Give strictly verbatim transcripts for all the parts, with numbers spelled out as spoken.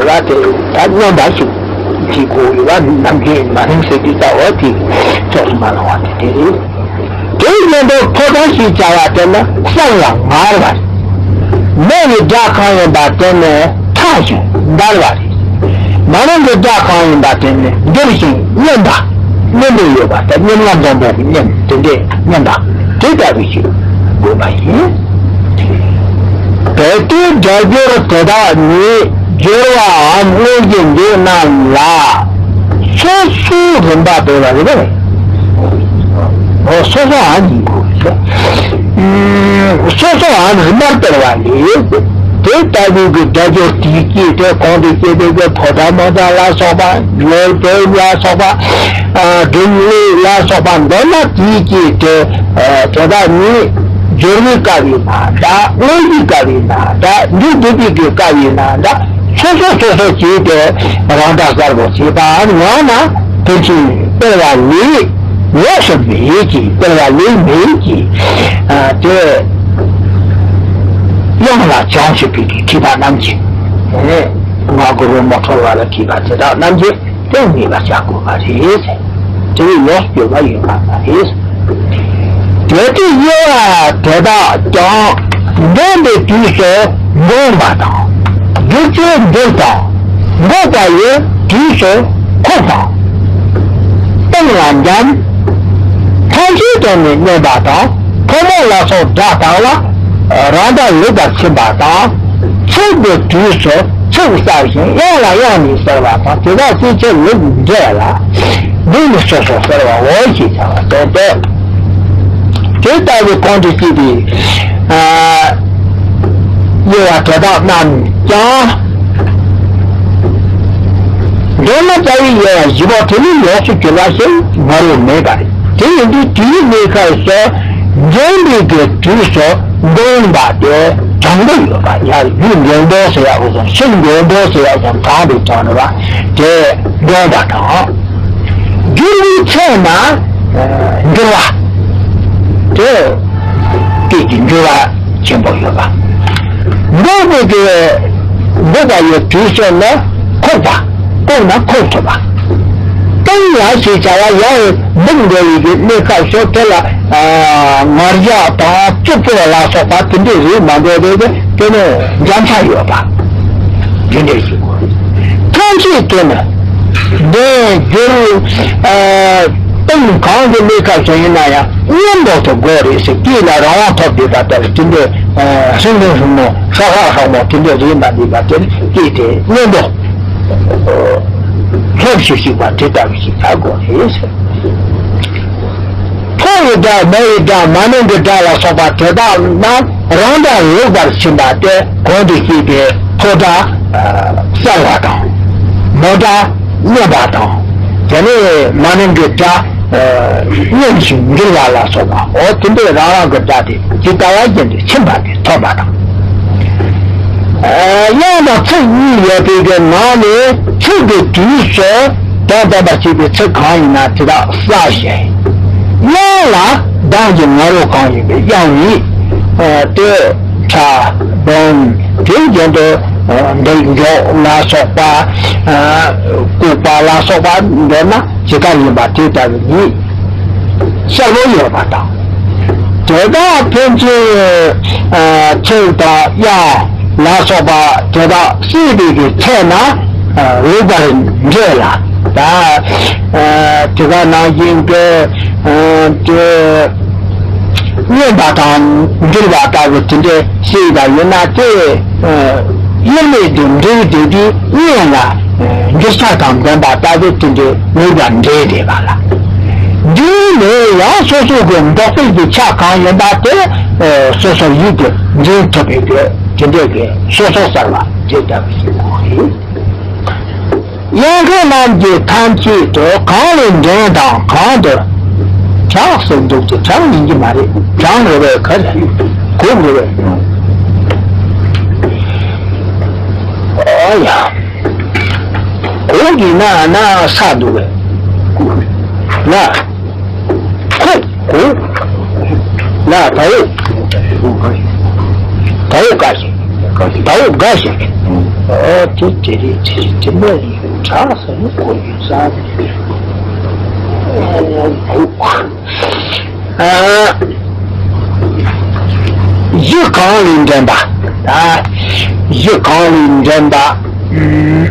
ད་དེ་ད་མཉམ་པ་ཞིག་བྱེད་དགོས་ཡོད་པ། ནམ་རྒྱུན་མ་རིང་ཟེར་དུས་ད་འོ་དེ་ཕྱོགས་སུ་མ་ལངས་པ་དེ་དེ་རེད། དེའི་སྙན་པའི་ཕོ་བྲང་ཞེས་བྱ་བ་དེ་ནི་གསལ་ལ་ངར་བ་རེད། མེ་ཡི་སྒྲ་གང་ཡིན་པ་དེ་ནི་ཕྲ་ཞིང་འདར་བ་རེད། མ་རུངས་ཀྱི་སྒྲ་གང་ཡིན་པ་དེ་ནི་འདར་ཞིང་སྙན་པ། སྙན་པོ་ཡོད་པ་དང་སྙན་ངག་འཛོམས་པོ་གི་སྙན་དེ་འདྲའི་སྙན་པ་དེ་ལྟ་བུ་ཞིག་དགོས་པ་ཡིན། དེ་ལྟའི་སྒྲ་སྦྱོར་དེ་དག་ནི་སྦྱོར་བའམ་དངོས་ཀྱི་འདོད་རྣམས་ལ་སོ་སོའི་རིམ་པ་སྦྱོར་བ་རེད་པས། འོ་སོ་སོའམ་ཡིན་དགོས་ཟེར། ཨུམ། སོ་སོའམ་རིམ་པར་སྦྱོར་བ་ལས། དེ་ལྟ་བུའི་གི་སྒྲ་སྦྱོར་དེའི་སྐད་དེ་གོང་དུ་བཤད་པའི་གི་ཕོ་བྲང་མོ་བྲང་ལ་སོགས་པ། ཡུལ་བོད་ལ་སོགས་པ། ཨ་འབྲུག་ལུགས་ལ་སོགས་པ་མདོར་ན་དེའི་སྐད་དེ། ཨ་དེ་དག་ནི་སྦྱོར་བའི་སྐབས་ཡིན་ན་འདྲ། དངོས་ཀྱི་སྐབས་ཡིན་ན་འདྲ། འདུས་སྡོད་པའི་གི་སྐབས་ཡིན་ན་འདྲ། སོ་སོ་སོ་སོ་བྱས་ཏེ་རང་སྒྲ་གསལ་པོ་བྱེད་པའམ་ཡང་ན་དེ་བཞིན་སྤེལ་བ་ལས་ལོགས་སུ་མེད་ཀྱི། སྤེལ་བ་ལས་མེད་ཀྱི། ཨ་དེ་དབྱངས་ལ་བྱང་ཆུབ་པའི་གི་མཁས་པ་རྣམས་ཀྱིས། ཨེ་ང་དགུ་རུ་མ་འཁྲོལ་བ་ལ་མཁས་པ་དེ་དག་རྣམས་ཀྱིས་དེ་ངེས་པར་བྱ་དགོས་པ་རེད། དེ་ཡི་ཡོངས་སུ་གྱུར་པ་ཡིན་པ་མ་རེད། དེ་ལྟའི་དབྱེ་བ་དེ་དག་ཀྱང་འདོན་པའི་དུས་སུ་འདོན་པ་དང་། བསྒྱུར་བཅོས་འདོན་དང་འགོག་པ་ཡི་དུས་སུ་ཁོག་དང་། སྟེང་ལ་འཇམ། ཐམས་ཅད་དུ་ནི་སྙན་པ་དང་ཐུན་མོང་ལ་སོགས་སྒྲ་དག་ལ་རང་སྒྲ་ལེགས་པར་ཕྱིན་པ་དང་། ཚིག་གི་དུས་སུ་ཚིག་གསལ་ཞིང་དབྱངས་ལ་དབྱངས་ནི་གསལ་བ་དང་། དེ་དག་སྲིད་ཆེ་ལུགས་འདྲེས་ལ་འདི་ནི་སོ་སོར་གསལ་བའོ་ཞེས་བྱ་བ་སྟོན་ཏེ། དེ་ལྟ་བུའི་གོང་དུ་བཤད་པའི་ཨ་དབྱེ་བ་དེ་དག་རྣམས་ཀྱང་། མདོར་ན་རྩ་བའི་དབྱེ་བ་བཞི་པོ་དེ་ནི་ཡོངས་སུ་གྱུར་པ་ཞིག་མ་རུངས་མེད་པ་རེད། དེ་ཡིན་དུས་དུས་ཡུན་གནས་སྐབས་སུ་འདོན་པའི་གི་དུས་སུ་འདོན་པ་དེ་དྲང་པོ་ཡོད་པ། ཡར་རྒྱུ་འདོན་འདོན་ཟེར་ཡག་གོ་སོང་། ཕྱིར་འདོན་འདོན་ཟེར་ཡག་ཀྱང་དྲང་པོའི་དོན་རེད་པ། དེ་འདོན་པ་དང་། བསྒྱུར་བའི་ཚེ་ན་འགྱུར་བ། དེ་སྐད་ཀྱི་འགྱུར་བ་ཆེན་པོ་ཡོད་པ། འགོག་པའི་གི་འགོག་པ་ཡི་དུས་སུ་ནི་ཁོག་པ། ཁོག་ན་ཁོག་ཐུབ་པ། སྟེང་ལ་ཞེས་བྱ་བ་ཡང་འདུག་འགྲོ་བའི་གི་གནས་སྐབས་སུ་དེ་ལ་ཨ་ངར་སྐྲག་དང་རྩུབ་པོ་ལ་སོགས་པ་དེ་འདྲའི་རིགས་མ་འདོད་པའི་གི་དེ་ནི་འཇམ་ཆ་ཡོད་པ། དེ་འདྲའི་ཞིག་གོ། ཐམས་ཅད་དུ་ནི་འདོན་བསྒྱུར་ཨ་སྟེང་གང་གི་གནས་སྐབས་སུ་ཡིན་ན་ཡང་སྙན་པོ་དེ་དགོས་རེད་ཟེར། སྐད་ལ་རང་དབང་ཐོབ་བསྡད་པ་ལྟར་དེ་འདྲའི་ཨ་ཧྲིང་ཧྲིང་ཧྲིང་མོ་ཧྲག་ཧྲག་ཧྲག་མོ་དེ་འདྲའི་རིགས་མ་འདུག་པ། དེ་ནི་སྐད་དེ་སྙན་པོ་ལྷོད་ཤིག་ཤིག་པ་དེ་ལྟ་བུ་ཞིག་བྱ་དགོས་རེད་ཟེར། ཕོ་ཡི་སྒྲ་མོ་ཡི་སྒྲ་མ་ནིང་གི་སྒྲ་ལ་སོགས་པ་དེ་དག་རྣམས་རང་སྒྲ་ལེགས་པར་ཕྱིན་པ་སྟེ། གོང་དུ་བཤད་པའི་ཕོ་སྒྲ་གསལ་བ་དང་། མོ་སྒྲ་སྙན་པ་དང་། དེ་ནས་མ་ནིང་གི་སྒྲ་སྙན་ཞིང་འགྱུར་བ་ལ་སོགས་པ། འོ་དེ་འདྲའི་རང་རང་གི་སྒྲ་དེ་ཇི་ལྟ་བ་བཞིན་དུ་ཕྱིན་པ་དེ་ཐོབ་པ་དང་། དབྱངས་དང་ཚིག་གཉིས་ཡོད་པའི་གི་ནང་ནས་ཚིག་གི་དུས་སུ་དོན་སྟོན་པར་བྱེད་པའི་ཚིག་གང་ཡིན་ན་དེ་དག་གསལ་ཞིང་། དབྱངས་ལ་གདངས་ཀྱི་ང་རོ་གང་ཡིན་པའི་དབྱངས་ཡིན། ཨ་དེ་ཕྲ་སྦོམ་དེའི་རྒྱན་དུ་ཨ་འདེགས་འཇོག་ལ་སོགས་པ། ཨ་བཀུག་པ་ལ་སོགས་པ་མདོར་ན་ཇི་ལྟར་ཡིན་པ་དེ་ལྟ་བུ་ཡིན། གསལ་པོ་ཡོད་པ་དང་། དེ་དག་ཕན་ཚུན་ཨ་ཚིག་དང་དབྱངས་ལ་སོགས་པ་དེ་དག་བསྲེས་པའི་གི་ཚེ་ན་ཨ་ལེགས་པར་འདྲེས་ལ། ད་ཨ་དེ་ག་ནང་བཞིན་གྱི་ཨ་དེ་སྙན་པ་དང་འགྱུར་བ་ལྟ་བུ་དེ་འདྲའི་བསྲེས་པ་ཡིན་ན་དེ་ཨ་དབྱེར་མེད་དུ་འབྲེལ་བསྡད་དུས་སྙན་ལ་འགྱུར་ཆ་དང་ལྡན་པ་ལྟ་བུ་དེ་འདྲའི་ལེགས་པར་འདྲེས་བསྡད་པ་ལ། འདིའི་ནང་ཡང་སོ་སོ་གི་འདོགས་པའི་གི་ཆ་གང་ཡིན་པ་དེ་ཨ་སོ་སོ་ཡིད་དུ་འཛིན་ཐུབ་པའི་གི་དེ་འདྲའི་གི་སོ་སོ་གསལ་བ་དེ་ལྟ་བུ་ཞིག་དགོས་རེད། དབྱངས་མཁན་རྣམས་ཀྱིས་ཐམས་ཅད་དུ་གང་ལས་འདྲེན་དང་གང་དུ་གྲགས་སུ་འདུག་སྟེ། གྲགས་ཡིན་གྱི་མ་རེད། གྲངས་རེད་པས། ག་རེ་གུག་རེད་པས། ཨོ་ཡ། གུག་ཡིན་ན་ན་ས་འདུག་པས། ལ། ཁུག་གུག་ལ་ད་འོ། ད་འོ་ཀ་ཞིག་ཟླ་འོད་དགའ་ཞིག་རེད། ཨོ་དེ་དེ་རེད་དེ་རེད། དེ་མོ་ཡིན་དྲག་ཟེར་ནས་གོ་ཡོད་ས་རེད། ཨ། གཞི་གང་ལས་འདྲེན་པ། ད་གཞི་གང་ལས་འདྲེན་པ། ཨུམ།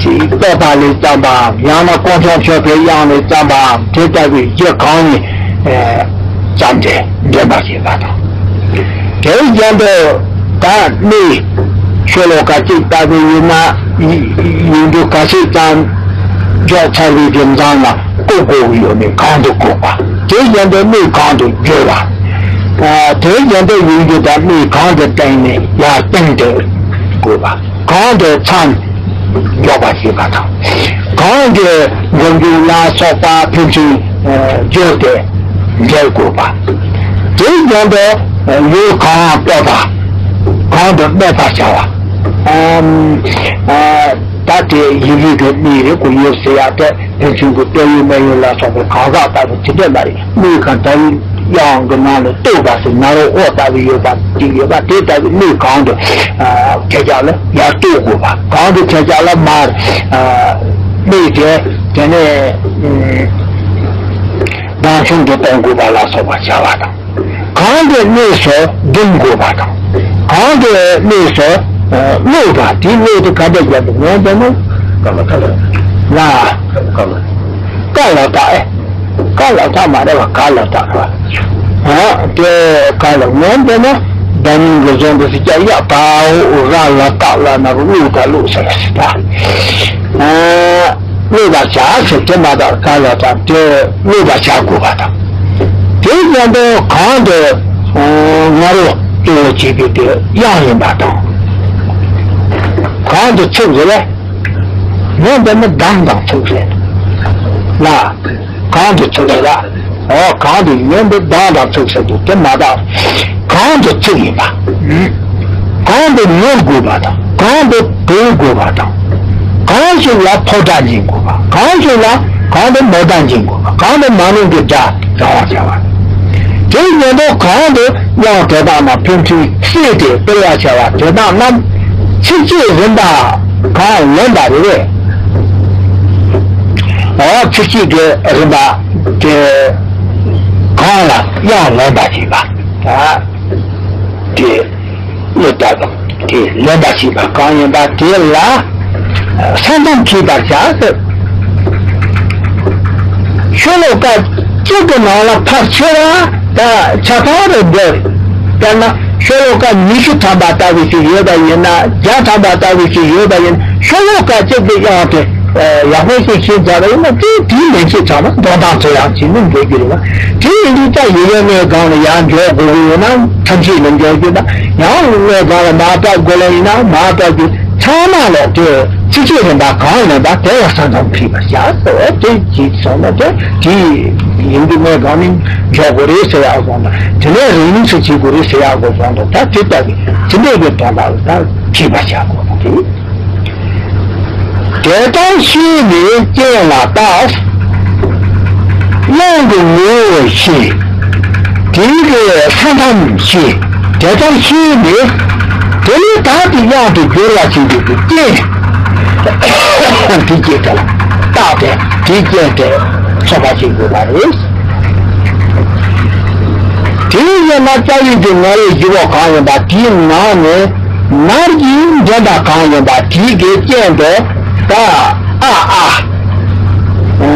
བསྟོད་པ་ལས་བརྩམས་པའམ། ཡང་ན་དཀོན་མཆོག་མཆོད་པའི་དབྱངས་ལས་བརྩམས་པའམ། དེ་ལྟ་བུའི་གཞི་གང་ལས་ཨེ་བརྩམས་ཏེ་འདྲེན་པར་བྱེད་པ་དང་། དེའི་རྒྱན་དུ་ད་གནས་ཤོ་ལོ་ཀ་གཅིག་ལྟ་བུ་ཡིན་ན་ཡིག་འབྲུ་ག་ཚོད་ཙམ་འཇོག་ཚར་བའི་རྒྱུ་མཚན་ལ་བཀོད་དགོས་ཀྱི་ཡོད་མེད་གང་དུ་བཀོད་པ། དེའི་རྒྱན་དུ་གནས་གང་དུ་བརྗོད་པ། ཨ། དེའི་རྒྱན་དུ་ཡིག་འབྲུ་དང་གནས་གང་དུ་བསྟན་ནས་ཡར་བསྟན་ཏེ་བཀོད་པ། གང་དུ་མཚམས་འཇོག་པར་བྱེད་པ་དང་། གང་གི་མགོ་མཇུག་ལ་སོགས་པ་ཕན་ཚུན་བརྗོད་དེ་འགྲེལ་དགོས་པ། དེའི་རྒྱན་དུ་ཡུལ་གང་བསྟོད་པ། གང་དུ་སྨད་པར་བྱ་བ། ཨམ། ཨ། ད་དེ་ཡིག་རིགས་ཀྱི་གནས་རེད། གོ་ཡུལ་ཟེར་ཡག་དེ་ཕན་ཚུན་གྱི་བསྟོད་ཡུལ་སྨད་ཡུལ་ལ་སོགས་པའི་གང་ཟག་ལྟ་བུ་དེ་འདྲ་མ་རེད། གནས་གང་ལྟ་བུའི་དབྱངས་ཀྱི་ནང་ལ་བསྟོད་པ་ཟེར་ན་རོ་ཨོ་ལྟ་བུ་ཡོད་པ་ཅིག་ཡོད་པ། དེ་ལྟ་བུའི་གནས་གང་དུ་ཨ་ཁྱེད་ཅག་ལ་ཡར་བསྟོད་དགོས་པ། གང་དུ་ཁྱེད་ཅག་ལ་མར་ཨ་སྨད་དེ་དེ་ནས་ཨུམ་སྡང་ཆུང་དུ་གཏོང་དགོས་པ་ལ་སོགས་པ་བྱ་བ་དང་། གང་གི་གནས་སུ་བསྒྲིམ་དགོས་པ་དང་། གང་གི་གནས་སུ་ཨ་གནོད་པ། དེའི་གནོད་དེ་ག་འདྲ་རྒྱབ་པའི་ངོས་འདི་ནི། ཀ་ལ་ཀ་ལ། ལ། ཀ་ལ་ཀ་ལ་ཀ་ལ་ད་ཨེ། ཀ་ལ་ད་མ་རེད་པ། ག་ལ་ད་རེད་པ། ཨ། དེ་ག་ལ་ངོས་འདི་ནི་བརྡ་རྙིང་གི་བཟོ་འདི་སི་ཀྱ་ཡ་པའོ་ར་ལ་ཏ་ལ་ན་རུ་ལུ་ད་ལུ་ཟེར་ཟེར་ད། ཨ། གནོད་པར་བྱ་ཟེར་དེ་མ་དག་ག་ལ་དང་དེ་གནོད་པར་བྱ་དགོས་པ་དང་། དེ་ཡང་དུ་གང་དུ་ང་རོ་གཙོ་བོ་བྱེད་པའི་དེ་དབྱངས་ཡིན་པ་དང་། གང་དུ་ཚིག་རེད་པས། ངས་འདི་ནི་གདངས་དང་ཚིག་རེད་ལ། གང་དུ་ཚིག་རེད་ལ། འོ་གང་དུ་ངས་འདི་གདངས་དང་ཚིག་ཟེར་དུས་དེ་མ་དག་གང་དུ་ཚིག་ཡིན་པ། གང་དུ་ཉན་དགོས་པ་དང་། གང་དུ་དོར་དགོས་པ་དང་། གང་ཞིག་ལ་ཕོ་བྲང་འབྱིན་དགོས་པ། གང་ཞིག་ལ་གང་དུ་མོ་བྲང་འབྱིན་དགོས་པ། གང་དུ་མ་ནིང་གི་སྒྲ་བྱ་བ་བྱ་བ། དེ་ཉན་དུ་གང་དུ་དབྱངས་དོན་དག་རྣམས་ཕན་ཚུན་བསྲེས་ཏེ་སྤེལ་བར་བྱ་བ་དོན་དག་རྣམས་ཚིགས་བཅད་རིམ་པ་གང་ལོན་པ་རེད། འོ་ཚིགས་བཅད་ཀྱི་རིམ་པ་དེ་གང་ལ་དབྱངས་ལོན་པ་བྱེད་པ། ད་དེ། ལོ་ལྟར་དེ་ལེན་པ་བྱེད་པ་གང་ཡིན་པ་དེ་ལ་ས་མཚམས་ཕྱེད་པར་བྱ་ཟེར། ཤོ་ལོ་ཀ་གཅིག་གི་ནང་ལ་ཕལ་ཆེ་བ་ད་ཆ་ཚང་རེ་འདོད། དཔེར་ན་ཤོ་ལོ་ཀ་ཉི་ཤུ་ཐམ་པ་ལྟ་བུ་ཞིག་ཡོད་པ་ཡིན་ན། བརྒྱ་ཐམ་པ་ལྟ་བུ་ཞིག་ཡོད་པ་ཡིན་ན། ཤོ་ལོ་ཀ་གཅིག་གི་དབྱངས་དེ་ཡག་པོ་ཞིག་ཤེས་བྱ་བ་ཡིན་ན། དེ་དེའི་མན་ཆད་ཚང་མ་འདོན་སྟངས་ཚོ་ཡང་ཇི་མི་འདོད་རྒྱུ་རེད་བ། དེ་ཡིན་དུས་ད་ཡི་གེ་དངོས་གང་ལ་ཡར་འཇོག་དགོས་ཀྱི་ཡོད་ན་ཐམས་ཅད་ལ་འཇོག་རྒྱུ་དང་། ཡང་དངོས་གང་ལ་མར་སྤྲད་དགོས་ལ་ཡིན་ན་མར་སྤྲད་རྒྱུ། ཚང་མ་ལ་དེ་ཚིགས་བཅད་རིམ་པ་གང་ལེན་པ་དེ་ལ་ས་མཚམས་ཕྱེད་པར་བྱ་ཟེར་བ་དེ་གཅིག་སོང་ན། དེ་དེ་ཡིན་དུས་དངོས་གང་ནས་འཇོག་དགོས་རེད་ཟེར་ཡག་སོང་ན། དེ་ནས་རིང་ནས་ཚིགས་བཅད་དགོས་རེད་ཟེར་ཡག་དགོས་སོང་ན། ད་དེ་ལྟ་བུའི་དེ་འདྲའི་གི་དོན་དག་ལ་ད་ཕྱེད་པར་བྱ་དགོས་པ་རེད། དེ་ལྟར་ཤེས་ནས་རྐྱེན་ལ་བརྟག། དབྱངས་ཀྱི་ངོ་བོ་ཤེས། དེའི་གི་ས་མཚམས་ཤེས། དེ་ལྟར་ཤེས་ནས་དེ་ནས་བདག་གི་དབྱངས་དུ་སྦྱོར་བར་བྱེད་པའི་གི་རྐྱེན་དེ་སྐྱེ་ལ་བརྟག་སྟེ་དེའི་རྐྱེན་དེ་ཚོགས་པ་བྱེད་དགོས་པ་རེད། དེའི་ཡན་ན་རྩ་བའི་གི་ང་རོའི་བཞི་པོ་གང་ཡིན་པ་དེའི་ནང་ནས། ནར་གྱིས་འདྲེན་པ་གང་ཡིན་པ་དེའི་གི་རྐྱེན་དུ་ད་ཨ་ཨ། ཨ།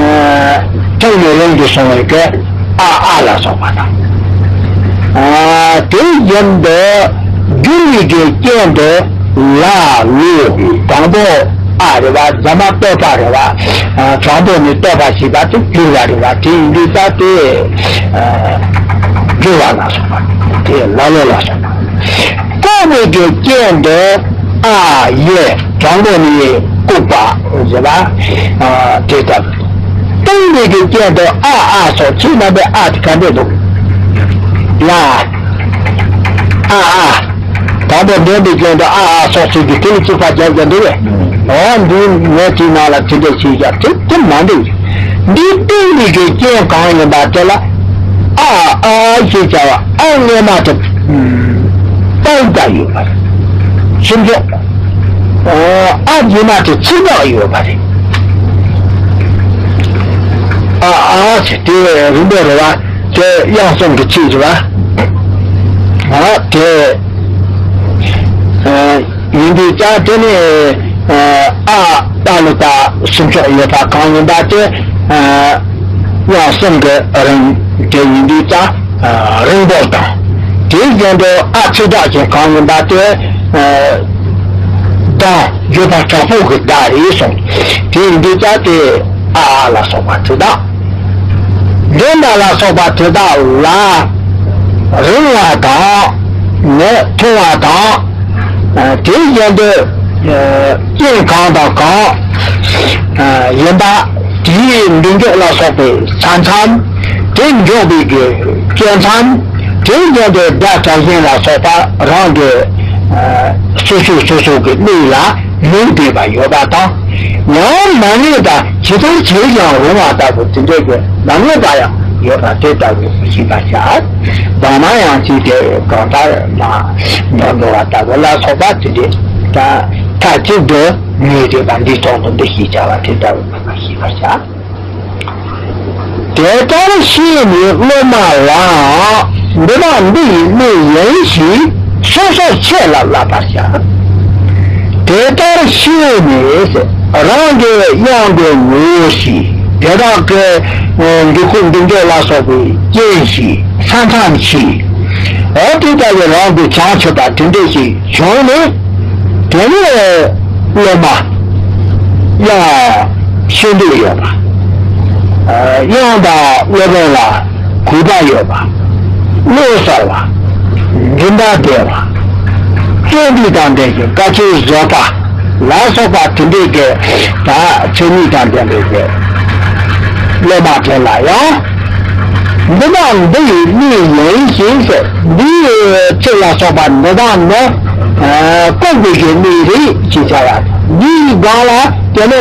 ཐོག་ནས་རིང་དུ་སོང་བའི་གི་ཨ་ཨ་ལ་སོགས་པ་དང་། ཨ། དེ་བཞིན་དུ་བསྒྱུར་བའི་གི་རྐྱེན་དུ་ལ་ལུ་དང་པོ་ཨ་རེད་བ། རྫ་མ་བསྟོད་པ་རེད་བ། ཨ། དང་པོ་ནས་བསྟོད་པ་ཞེས་པ་དེ་བསྒྱུར་བ་རེད་བ། དེ་ཡིན་དུས་ད་དེ་ཨ་བསྒྱུར་བ་ལ་སོགས་པ་དེ་ལ་ལུ་ལ་སོགས་པ། བཀག་པའི་གི་རྐྱེན་དུ་ཨ་ཡེ་དྲང་པོ་ནི་བཀུག་པ་ཟེར་བ། ཨ། དེ་ལྟར་བཏང་བའི་གི་རྐྱེན་དུ་ཨ་ཨ་སོགས། ཁྱེད་རྣམ་པའི་ཨ་དེ་ག་འདྲས་འདུག་ལ། ཨ་ཨ། དང་པོ་འདོན་པའི་རྐྱེན་དུ་ཨ་ཨ་སོགས་ཟེར་གྱི་དེ་ལ་གཅིག་པ་རྒྱབ་ཀྱང་འདུག་བས། འོ་འདི་ངས་དེའི་ནང་ལ་དེ་འདྲས་བྱས་ཀྱང་དེ་དེ་མ་འདུག་འདི་བཏང་བའི་གི་རྐྱེན་གང་ཡིན་པ་དེ་ལ། ཨ་ཨ་ཞེས་བྱ་བ་ཨ་སྔོན་མ་དེ་བཏགས་པ་ཡོད་པ་རེད། སུམ་ཅུ། ཨ་རྗེས་མ་དེ་ཚིག་དག་ཡོད་པ་རེད། ཨ་ཨ་ཟེར་དེ་རིང་པོ་རེད་བ། དེ་དབྱངས་གསུམ་གྱི་ཚིག་རེད་བ། ཨ་དེ་ཡིན་དུས་ཀྱང་དེ་ནི་ཨ་ཏ་ལ་ཏ་སུམ་ཅུ་ཡོད་པ་གང་ཡིན་པ་དེ་དབྱངས་གསུམ་གྱི་རིང་དེ་ཡིན་དུས་ཀྱང་། རིང་པོ་དང་། དེའི་རྒྱན་དུ་ཨ་ཚིག་དག་ཅན་གང་ཡིན་པ་དེ། དང་བརྗོད་པ་དྲག་པོ་གི་བརྡ་རེད་གསུངས། དེ་ཡིན་དུས་ཀྱང་དེ་ཨ་ལ་སོགས་པ་དེ་དག་འདོན་པ་ལ་སོགས་པ་དེ་དག་ལ་རིང་བ་དང་ནི་ཐུང་བ་དང་། དེའི་རྒྱན་དུ་རྐྱེན་གང་དང་གང་ཡིན་པ། དེའི་འདི་འཇོག་ལ་སོགས་པའི་ས་མཚམས། དེ་འཇོག་པའི་གི་སྐྱེ་མཚམས། དེའི་རྒྱན་དུ་བརྡ་དྲག་ཞན་ལ་སོགས་པ་རང་གི་སོ་སོ་སོ་སོ་གི་གནས་ལ་ལུགས་ལྡན་པ་ཡོད་པ་དང་། ཡང་མ་ངེས་པ་ཇི་ལྟར་བྱས་ཀྱང་རུང་བ་ལྟ་བུ་དེ་འདྲའི་གི་མ་ངེས་པ་ཡང་ཡོད་པ་དེ་ལྟ་བུ་ཤེས་པར་བྱ། བར་མ་ཡང་ཅིག་དེ་གང་ལྟར་མ་འགྲོ་འགྲོ་བ་ལྟ་བུ་ལ་སོགས་པ་དེ་འདྲའི་ད་མཐའ་གཅིག་ཏུ་ངེས་བྱེད་པ་འདི་ཙམ་དུ་འདི་ཞེས་བྱ་བ་དེ་ལྟ་བུ་ཤེས་པར་བྱ། དེ་ལྟར་ཤེས་ནས་སློབ་མ་ལའང་འདི་དང་འདི་ཡི་གནས་ཡིན་ཞེས་སོ་སོར་ཕྱེ་ལ་བསླབ་པར་བྱ། དེ་ལྟར་ཤེས་ནས་རང་གི་དབྱངས་ཀྱི་ངོ་བོ་ཞེས་དེ་དག་གི་འདི་ཁུག་འདི་འཇོག་ལ་སོགས་པའི་རྐྱེན་ཞེས་ས་མཚམས་ཞེས་འོ་དེ་ལྟ་བུའི་རང་གི་བྱང་ཆུབ་པ་དེ་འདྲ་ཞིག་བྱུང་ནས། དེ་ནས་སློབ་མ་ཡང་ཤེས་འདོད་ཡོད་པ། དབྱངས་དང་སློབ་དཔོན་ལ་གུས་པ་ཡོད་པ། བློ་གསལ་བ། འཛིན་པ་བདེ་བ། བརྩོན་འགྲུས་དང་ལྡན་ཞིང་དཀའ་སྤྱད་བཟོད་པ་ལ་སོགས་པ་དེ་འདྲའི་གི་ད་མཚན་ཉིད་དང་ལྡན་པའི་གི་སློབ་མ་དེ་ལ་ཡང་། འདི་དང་འདི་ཡི་གནས་ཡིན་ཞེས་ཟེར། འདིའི་ཚིག་ལ་སོགས་པ་འདི་དག་ནི་ཀུན་གྱི་གནས་རེད་ཅེས་བྱ་བ། འདིའི་སྒང་ལ་དེ་ནས་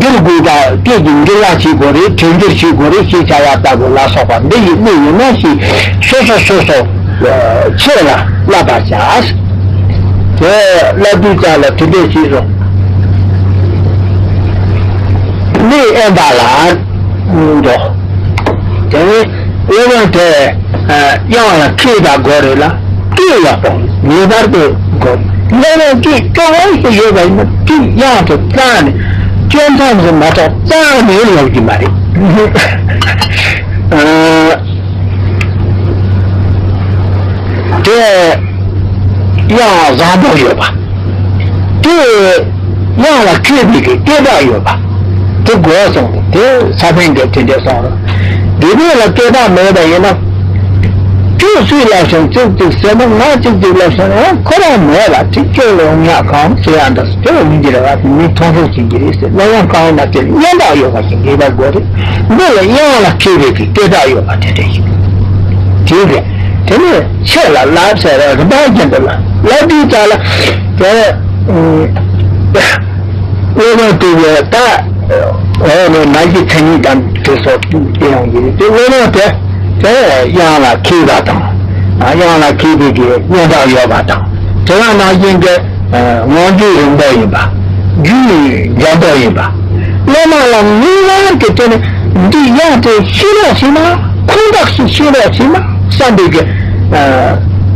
འདིར་དགོས་པ་སྐད་ཀྱི་འགྱུར་བ་བྱེད་དགོས་རེད། དོན་འགྱུར་བྱེད་དགོས་རེད་ཅེས་བྱ་བ་ལྟ་བུ་ལ་སོགས་པ་འདི་ཡི་གནས་ཡིན་ན་ཞེས་སོ་སོ་སོ་སོ་ཕྱེ་ལ་བསླབ་པར་བྱ། དེ་བསླབ་དུས་ཙམ་ལ་དེ་འདྲས་ཞིག་རུང་། གནས་དབེན་པ་ལ་འགྲོ། དེ་ནས་དབེན་པ་དེ་དབྱངས་ལ་མཁས་པ་དགོས་རེད་ལ། སྐད་ཡག་པོ་ངེས་པར་དུ་དགོས། དབེན་པའི་སྐད་སྐྱོ་བོ་ཞིག་ཡོད་པ་ཡིན་ན་དེ་དབྱངས་དེ་རྩ་ནས་སྐྱོན་མཚམས་སུ་མ་གཏོགས་རྩ་ནས་ལབ་ཀྱི་མ་རེད། དེ་དབྱངས་བཟང་པོ་ཡོད་པ། དེ་དབྱངས་ལ་མཁས་པའི་གི་སྐད་གྲགས་ཡོད་པ། དེ་དགོས་གསུངས་ཏེ་དེ་ས་པཎ་གྱིས་དེ་འདྲས་གསུངས་རོགས། དེ་ནས་ལ་སྐད་གྲགས་མེད་པ་ཡིན་ན། ཁྱོད་སུས་ལབ་སོང་ཙིག་ཙིག་ཟེར་ན། ང་ཙིག་ཙིག་ལབ་སོང་ན་ཁོ་རང་མེད་ལ་དེ་ཁྱོད་ལ་ཡང་ཉག་གང་ཟེར་ཡང་འདྲ་ཟེར། དེ་ཡིན་གྱི་རེད་བ། མི་མཐོང་ཆུང་བྱེད་ཀྱི་རེད་ཟེར། སློབ་དཔོན་གང་ཡིན་ན་དེ་སྙན་གྲགས་ཡོད་པ་ཞིག་ངེས་པར་དགོས་རེད། འདི་ལ་དབྱངས་ལ་མཁས་པའི་གི་སྐད་གྲགས་ཡོད་པ་དེ་འདྲ་ཞིག་དེ་རེད། དེ་ནས་ཆོས་ལ་བསླབ་ཟེར་ར་རིམ་པ་བཞིན་དུ་ལ་བསླབ་དུས་ཙམ་ལ་དེ་སློབ་དཔོན་དེ་གི་ད་འོག་ནས་མ་གཞི་མཚན་ཉིད་དང་དེ་སོགས་དེ་ཡོང་གི་རེད། དེ་སློབ་དཔོན་དེ་དེ་དབྱངས་ལ་མཁས་པ་དང་། དབྱངས་ལ་མཁས་པའི་གི་སྙན་གྲགས་ཡོད་པ་དང་། དེ་ག་ནང་བཞིན་གྱི་ངང་རྒྱུད་རིང་པོ་ཡིན་པ། རྒྱུད་འཇམ་པོ་ཡིན་པ། སློབ་མ་ལ་ངེས་པར་དུ་དེ་ནི་འདི་དབྱངས་དེ་ཤེས་རོགས་བྱེད་ན། ཁུངས་དག་ཞིག་ཤེས་རོགས་བྱེད་ན་བསམ་པའི་གི་ཨ་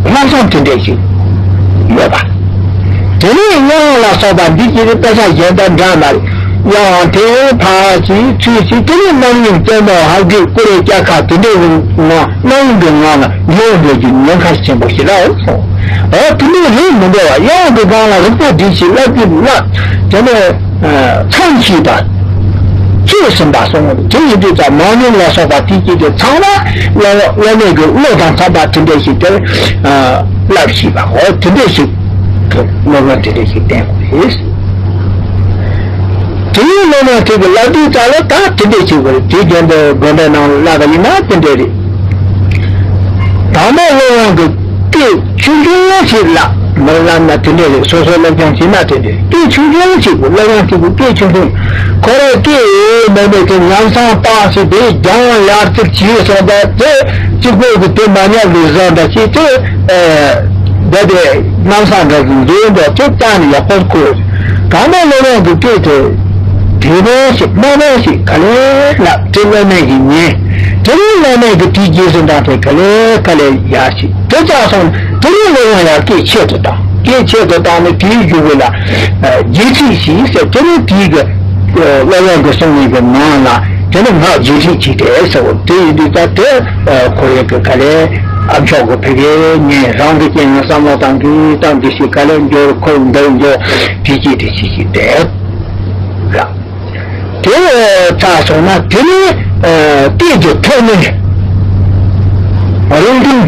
སྨོན་ལམ་དེ་འདྲ་ཞིག་ཡོད་པ། དེ་ནས་དབྱངས་ལ་སོགས་པ་འདི་གཅིག་གི་དཔེ་ཆ་གཞན་དང་འདྲ་མ་རེད། དབྱངས་དེ་ཕར་གཅིག་ཚུར་གཅིག་དེ་ནས་རྣམ་གཡེང་སྟོན་མོ་ཧབ་སྦྲིད་ཀུ་རེ་སྐྱ་ཁ་དེ་འདྲའི་ངང་རྣམ་གཡེང་གི་ངང་ལ་ཡོང་འགྲོ་རྒྱུ་ཉེན་ཁ་ཆེན་པོ་ཞིག་རེད་སོང་། འོ་དེ་འདྲའི་རིགས་མི་འདྲ་བ་དབྱངས་དེ་སྒང་ལ་རིག་པ་སྒྲིལ་ཞིག་བསླབ་རྒྱུ་བསླབ། དེ་ནས་མཚམས་ཤིག་དང་ཚོད་ཟིན་པ་སོང་། དེ་ཡིན་དུས་ཙམ་མང་ཉུང་ལ་སོགས་པ་དེ་གཅིག་དེ་ཚང་མ་སློབ་སློབ་མའི་གི་བློ་དང་འཚམ་པ་དེ་འདྲ་ཞིག་དེར་བསླབ་ཤེས་པ། འོ་དེ་འདྲ་ཞིག་གི་སློབ་མ་དེ་འདྲ་ཞིག་བསྟེན་དགོས་རེད། དེའི་སློབ་མ་དེ་གི་བསླབ་དུས་ཙམ་ལ་ད་དེ་འདྲ་ཞིག་དགོས་རེད། དེའི་རྒྱན་དུ་དགོན་པའི་ནང་ལ་བསླབ་པ་ཡིན་ན་དེ་འདྲ་རེད། དང་པོ་སློབ་དབྱངས་ཀྱི་སྐད་ཆུང་ཆུང་ཞིག་ལ་མི་ལབ་ན་དེ་འདྲ་རེད། སོ་སོའི་སློབ་སྦྱོང་བྱེད་ན་དེ་འདྲ་རེད། སྐད་ཆུང་ཆུང་ཞིག་གི་སློབ་དབྱངས་ཀྱི་སྐད་ཆུང་ཆུང་ཁོ་རང་སྐད་མེད་མེད་དེ་ཉམས་སང་བཏང་ཞིག་དེ་རྒྱང་ཡར་ཙིག་བྱས་སོང་། ད་དེ་གཅིག་པོ་གི་དེ་མ་ཉམས་ལས་བཟང་འདྲ་ཞིག་དེ་ཨེ་ འདི་དེ་གནམ་ས་འདྲ་གི་འདུག་འདུག་ཅེས་ཀྱང་ནི་ཡག་པོ་གོ། གང་ལྟར་སློབ་དཔོན་གྱི་སྐད་དེ། དེ་བས་ཤིག་དམའ་བས་ཤིག་ག་ལེ་ལབ་དེ་སློབ་མས་ཀྱི་ཉན། དེ་རིང་སློབ་མས་ཀྱི་དེའི་རྗེས་སུ་འབྲངས་ཏེ་ག་ལེ་ག་ལེ་ཡར་ཞིག་དེ་ཙམ་སོང་དེ་རིང་སློབ་དཔོན་ཡང་སྐད་ཆེད་དུ་བཏང་། སྐད་ཆེད་དུ་བཏང་ནས་དེའི་མཇུག་གུ་ལ། རྗེས་ཁྲིད་ཞིག་ཟེར་དེ་ནི་དེའི་གི་སློབ་དཔོན་གྱིས་གསུངས་པའི་གི་ནང་ལ་དེ་ནི་ངག་རྗེས་ཁྲིད་ཅིག་སྟེ་ཟེར་བ་དེ་ཡིན་དུས་ད་དེ་ཁོ་རའི་གི་ག་ལེ་ཨ་མཆོག་གི་ཕ་གིར་ཉན། རང་གི་རྐྱེན་ངན་བསམ་བློ་བཏང་གི་ད་འདི་ཞིག་ག་ལེ་འགྱུར་ཁོ་འདི་འགྱུར་དེ་ཅིག་དེ་ཅིག་ཅིག་དེ་ལ་དེ་ཚར་སོང་ན་དེ་ནི་སྐད་ཀྱི་ཐོག་མའི་རིང་ཐུང་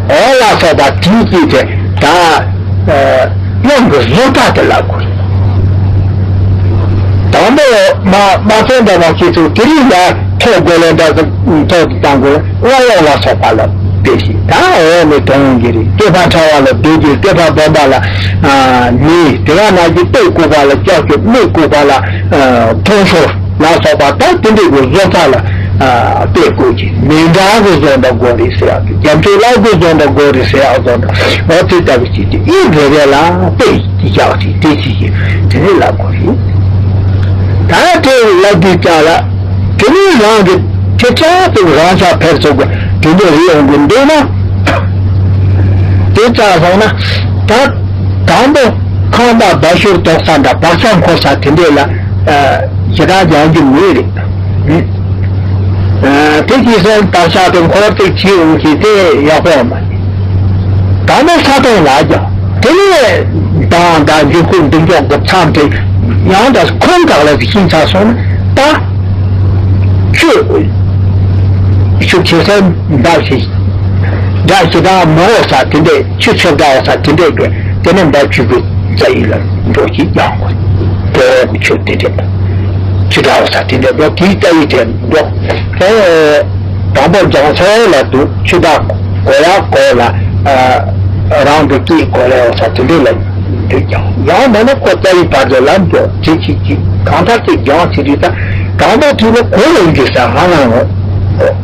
འོ་ལ་སོགས་པ་དེའི་དཀྱིལ་དེ་ད་ཨ་དབང་གི་བཟོ་ལྟ་དེ་ལ་གོ། དང་པོ་མ་མ་ཚད་འདྲ་མ་བྱེད་ཚུལ་དེ་རིང་ལ་ཐོག་རྒོད་ལ་འདྲ་ཐོག་ཏུ་བཏང་དགོས། དབང་ཡོག་ལ་སོགས་པ་ལ་དེ་བཞིན་ད་འོ་ནི་དོན་གྱི་རིགས་སྐྱེ་འཕགས་ཕྲ་བ་ལ་བདུད་ཀྱི་སྐྱེ་འཕགས་སྡོམ་པ་ལ་ནི་དེ་ག་ནང་གི་དཔེ་བཀོད་པ་ལ་ལྕགས་ཀྱི་མིག་བཀོད་པ་ལ་མཐོང་ཤོར་ལ་སོགས་པ་ད་དེ་འདྲའི་གི་བཟོ་ལྟ་ལ། དཔེ་བཀོད་ཀྱི་མི་འདྲ་གི་བཟོ་འདྲ་དགོས་རེད་ཟེར་ཡག་གི་རྒྱ་མཚོའི་ལ་གི་བཟོ་འདྲ་དགོས་རེད་ཟེར་ཡག་བཟོ་འདྲ་འོ་དེ་ལྟ་བུ་ཅིག་དེ་ཨི་རེ་རེ་ལ་དཔེ་ཡག་ཅིག་དེ་ཅིག་གི་དེ་རེད་ལ་དགོས་རེད། ད་དེ་ལ་དུས་ཀྱང་ལ་དེ་ནི་རང་གི་དེ་ལྟར་དུ་རང་ཅག་ཕེབས་ཚུགས་གི་དེ་འདྲ་རེད་འོང་གི་འདུག་ན། དེ་ཙམ་སོང་ན་ད་དང་པོ་ཁང་པ་སྦ་ཤོར་དོག་ས་འདྲ་བག་ཆགས་འཁོར་ས་དེ་འདྲས་ལ་ཞེ་དྲག་སྦྱང་རྒྱུ་མེད་རེད། དེ་ཅི་སོང་བག་ཆགས་དེ་འཁོར་ཏེ་བྱེད་འོང་གི་དེ་ཡག་པོ་མ་རེད། དང་པོ་ས་སྟེང་ལ་སྦྱང་། དེ་ནས་མདང་དང་འཇུག་སྐུལ་འདི་འཇོག་གི་མཚམས་དེ་ཡང་ད་ཁོང་དག་ལ་ཤིང་ཚ་སོང་ན་ད་ཆུ་ཆུ་ཆེ་སར་འདབ་ཞིག་འདྲ་ཞེ་དྲག་མ་འོ་ས་དེ་འདྲས་ཆུ་ཆེ་འདྲ་འོ་ས་དེ་འདྲས་དགོས། དེ་ནས་འབབ་ཆུ་གི་རྩ་ཡི་ལ་འགྲོ་ཞིག་ཀྱང་དགོས། དེ་ཆུ་དེ་འདྲས་ཆུ་འདྲ་འོ་ས་དེ་འདྲས་འགྲོ་དེའི་རྩ་ཡི་དེ་འགྲོ། དེ་དང་པོ་སྦྱང་ས་ལ་འདུག་ཆུ་འདྲ་གོ་ཡ་གོ་ལ་རང་དུ་སྐྱེས་གོ་ལ་འོ་ས་དེ་འདྲས་ལ་འདུག་ཀྱང་ཡང་མེད་ན་ཁོ་རྩ་ཡི་བར་དུ་ལ་འགྲོ་དེ་ཅིག་ཅིག་གང་ལྟར་དེ་སྦྱང་ཚེ་དུས་ད་དང་པོ་དུས་ལ་གོ་ཡོང་གི་ས་ཧ་ལམ་འོ་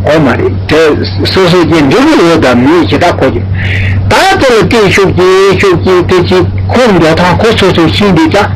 འོ་མ་རེད། དེ་སོ་སོ་ཅན་འབྲས་བུ་ཡོད་དམ་མེད་ཞེ་དྲག་གོ་གི། ད་དེ་ལ་དེ་ཤུགས་ཀྱིས་ཤུགས་ཀྱིས་དེ་ཅིག་ཁོ་འགྲོ་ཐང་ཁོ་སོ་སོ་ཤེས་འདི་ད་